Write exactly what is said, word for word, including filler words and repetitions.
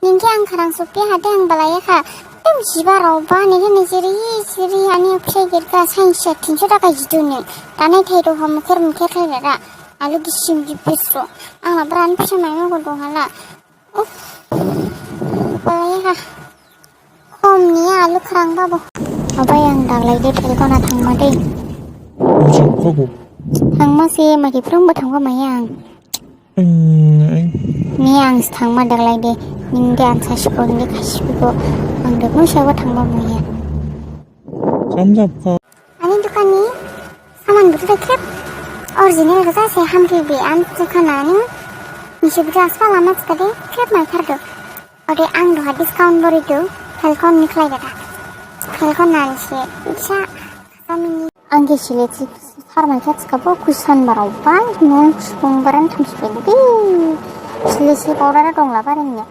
Ningkhe ang kharang sophi hade ang balai kha. Tem jiba raoba ningkhe ni jiri jiri ani phai gerga sainsa tinso taka jidu ning. Tanai thai do ha mukher mukher khai dada. Alu gisim gibis ro. Ang la bran phisa maima go dong hala. Uff. Balai kha. Khom ni alu kharang babo. Abai ang daglai de Phelkon ha thangma de. Ujang kha bo. Thangma se magi phrang bo thangma maya ang. Ni ang se thangma daglai de, ning de ansa sipho, ning de khasibo, ang de musa bo thangma maya. Samjap kha. Ani dukan ni saman buthu de khrip original gaja se hamri be an dukan ani. Nisi buthu aspa lama chika de khrip mai thar do. Ode ang duha discount bori do, Phelkon ni khlai dada. Phelkon nan se, isa, kasa mini. Ang khe sile si, sar mai kha chika bo kusan barao ba, nung sung baran tham si pedi. Sile si powder dong la baran ya.